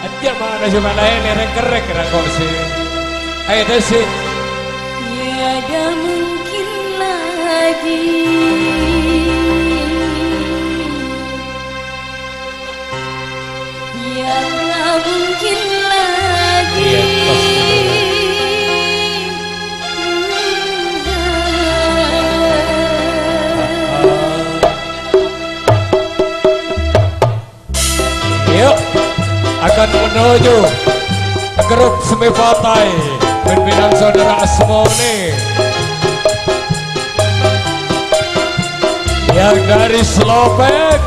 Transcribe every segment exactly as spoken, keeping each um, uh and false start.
Anjamana cuma laèn rèng-kerrèng ra korsi. Ayo, Desi. Tiada mungkin lagi. Tiada mungkin lagi. Iya, pasti. Yuk, akan menuju grup semi partai pimpinan saudara Asmoni yang dari Slopeng.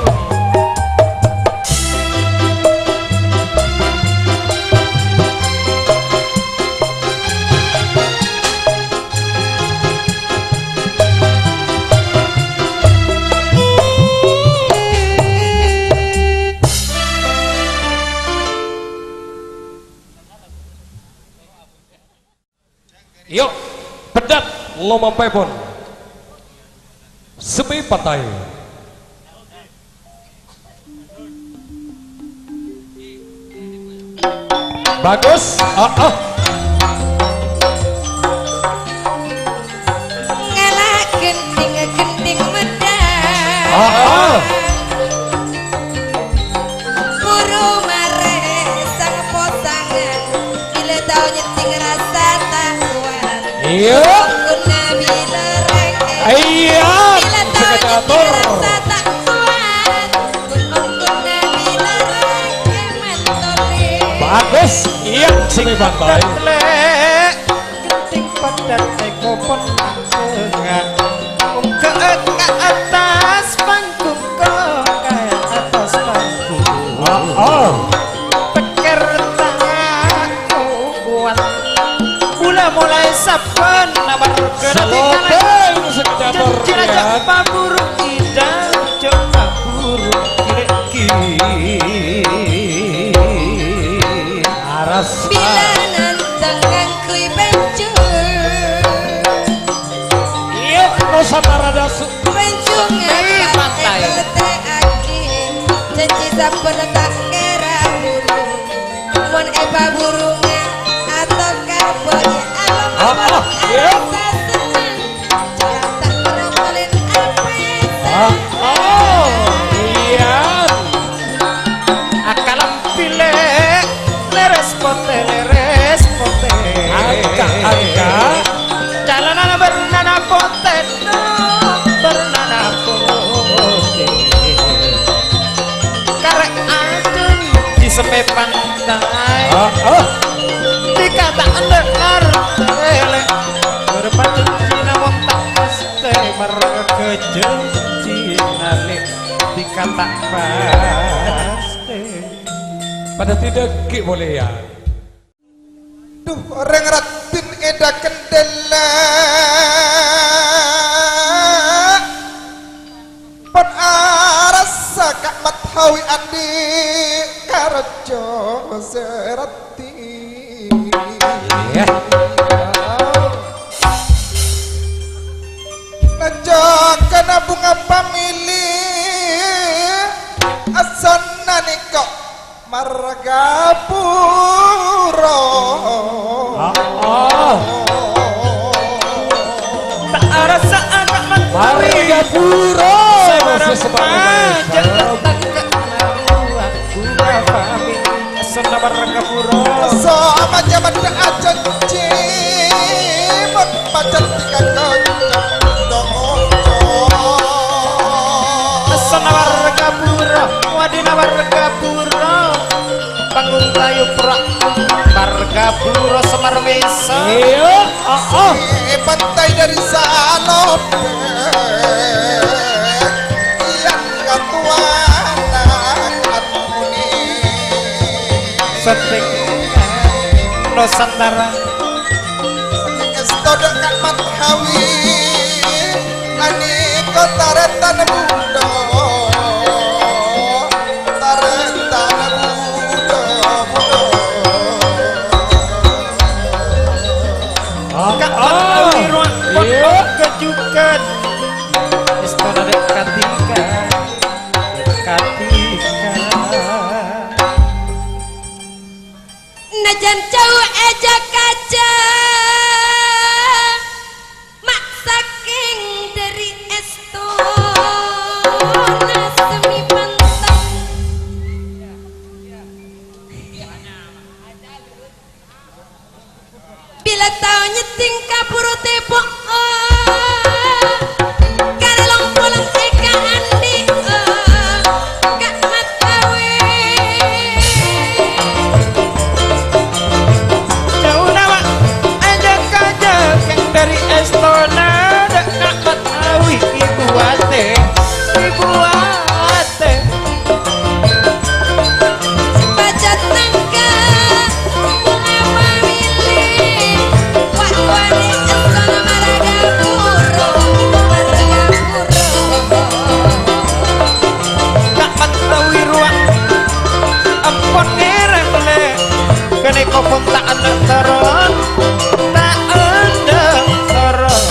Yok, peddhât lomampèpon. Semi partai. Bagus. Ah, ah. Ngala' gendhing-gendhing medhâ. Ah, ah. Buru marè sang-posangan. Bilâ tao nyèddhing rassa ta' kowat. Iyâ. Ghun nabi lerrèng. Iyâ. Bilâ tao nyèddhing rassa ta' kowat. Ghun ongghuna bilâ rèng èmantolè. Bagus. Iyâ, sing pantai. Lè', gendhing peddhât è kopon tengah. Ongghâ'â ka attas panggung, ka attas panggung. Oh, oh. Pèkkèr ta' kowat. Mula-mula sabbhân marghâ Salopeng sekedator, janji aja ya. Paburu ida, aja paburu lèghi. Aras. Bilâ nantang ngangghuy bânjung. Iyâ, Nusantara dasu. Bânjung. Ih, pantai. Èbâtè'aghi, janji sabbhân ta' kèra buru. Mon èpaburungè atokar bâjâ alom. Ah, ah, iyâ. Rasa seneng. Cara ta' ngrapalin apèsa. Ah, oh, iyâ. Akalem bilâ lèrès potè, lèrès potè. Angka, angka. Calanana bârnana potè. Bârnana potè. Karè adhung di sèpè pantai. Ah, ah. Dikata endek artè lè'. Berpajanji namong ta' pastè, marghâ janjina lè'. Dikata pastè. Padâ tidak ki' polè, ya. Dhu, rèng raddhin è dâ' kendhâlâ. Pon arassa ka' Mathawi andi' karaja sè raddhin. Iyâ. Lanjhâkana bhunga pamèlè, asonna nèko Margapura. Ah, ah. Ta' arassa anak Margapura. Sè marang pajhât tengka' naruwa guna pamit. Sonna Margapura. Sama jaman ajanji. Pajhât dikagak. Sonna Margapura, wadina Margapura. Panggung kayu prak Margapura Semar Wesa. Iya, ah, ah. Pantai dari Salobeng. Yang katuanan muni. Setting Nusantara. Èsto dâ' Ka' Mathawi, anèka tarètan bhudhâ, tarètan bhudhâ, bhudhâ. Ka' Mathawi rowa, iya, pondhuk kajhughân. Èsto dâ' Ka' Tika, Ka' Tika. Jan jhâu èjhâ-kajhâ, ma' sakèng dhâri èstona sè mè' panteng. Bilâ tao nyèddhing kabhuru tèpo', oh, karè long-polong è kaandi'â, Ka' Mat Awi. Jhâuna, Mak, ajâk-ajâk dhâri èstona, dâ' Ka' Mat Awi, ibu atè, ibu atè. Pajhât nangka, mula mawili, wa-, wali èstona maraga buru, maraga buru. Ka' Mat Awi rowa, ampon ngèrèng, Lè'. Ghânèka pon ta' endâ' toron, ta' endâ' toron.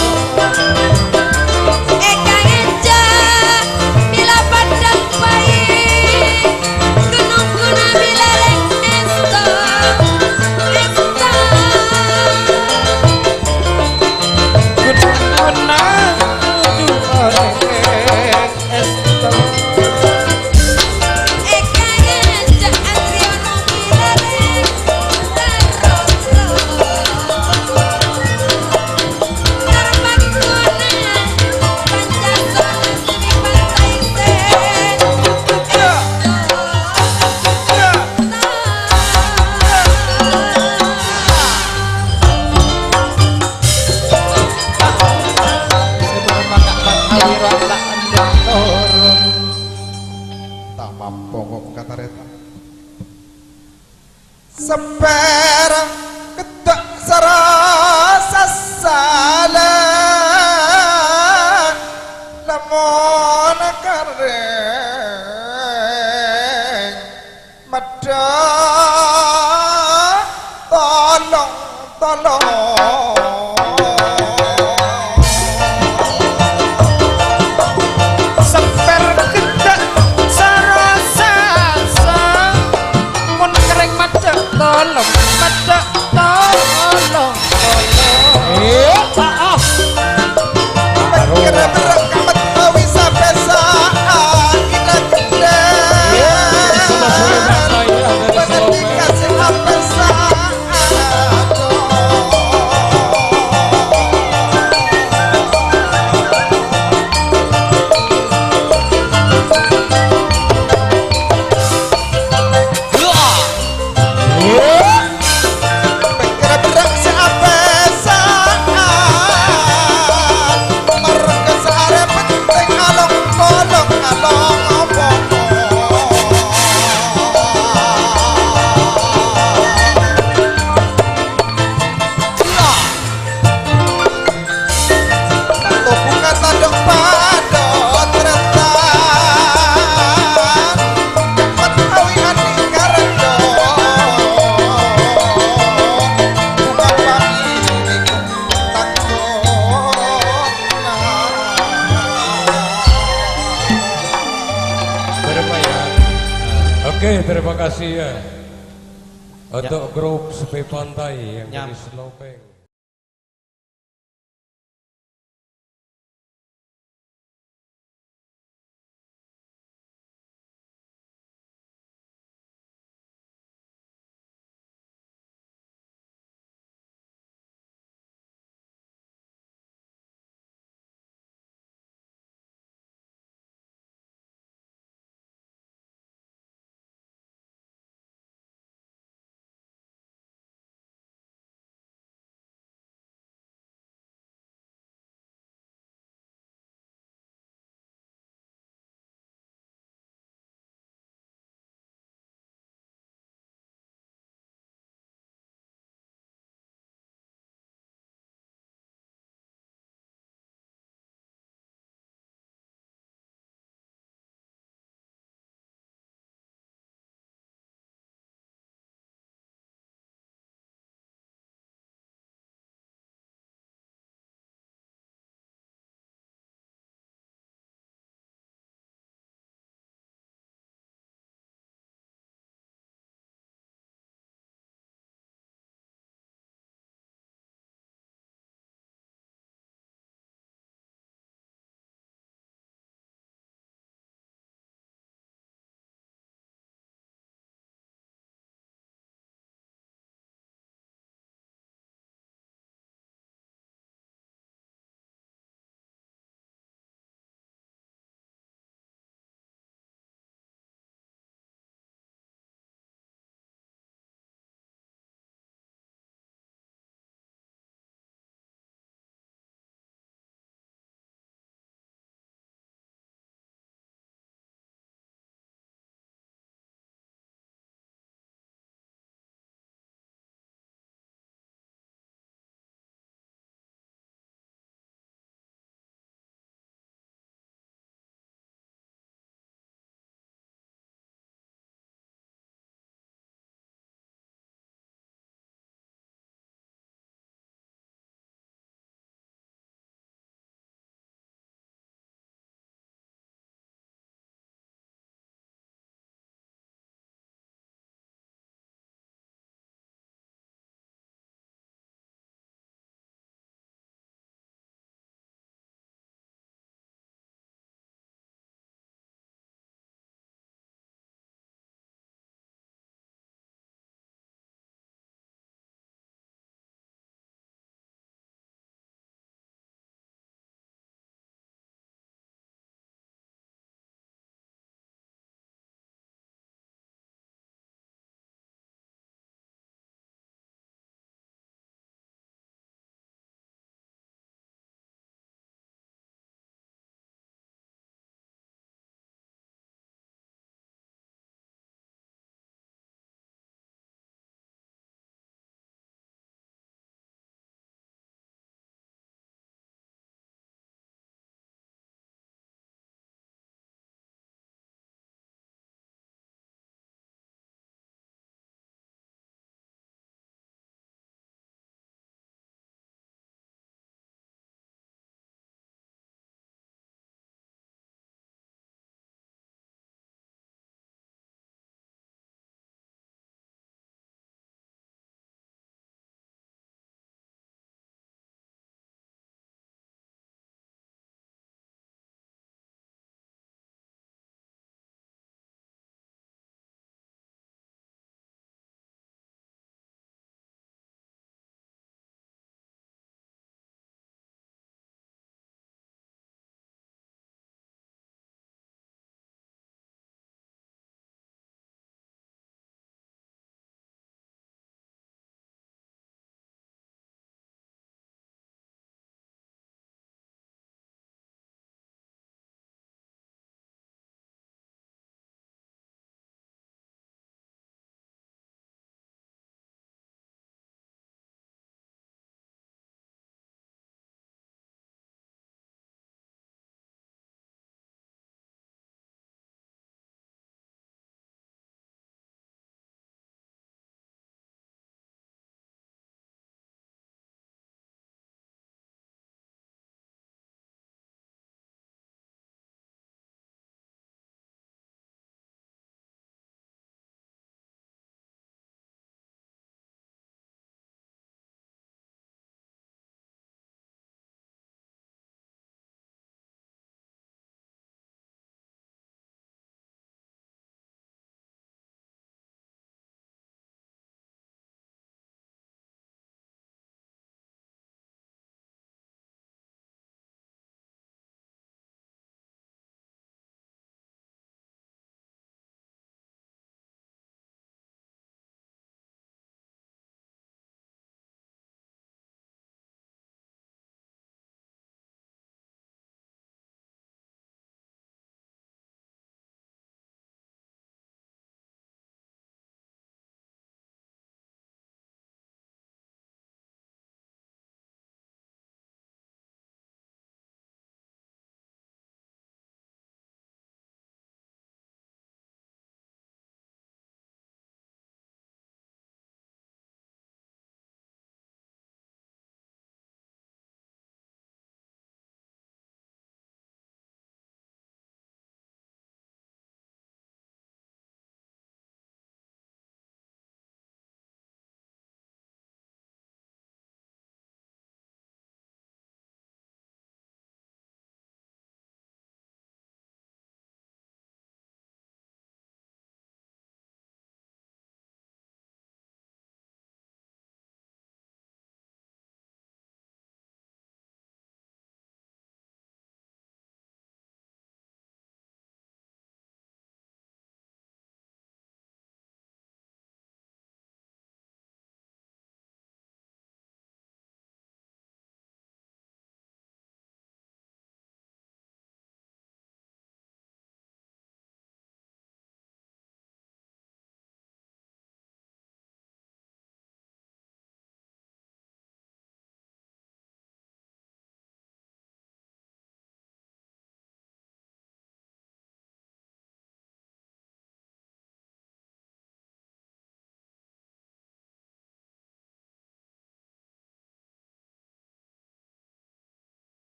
È kangènca, bilâ padhâ paè, ghun-ongghuna bilâ rèng èsto, èsto. Ghun-ongghuna bilâ rèng èsto. Tamampo kok kata reta. Sèmpèr keddhâ' sara sasala, lamon karè maddhâ tolong, tolong. Sèmpèr keddhâ' sara sasa, mon kerrèng maddhâ tolong, maddhâ tolong, tolong. Iya, maaf. Kira-kira kamet awi sapè sa'a ina gendheng. Iya, sama-sama, Pak, iya, ada di Pengen Solomon. Dikasih apè sa'a. Berapa ya? Oke, terima kasih ya. Ya. Untuk grup Sepi Pantai yang Nyam- jadi slopeng.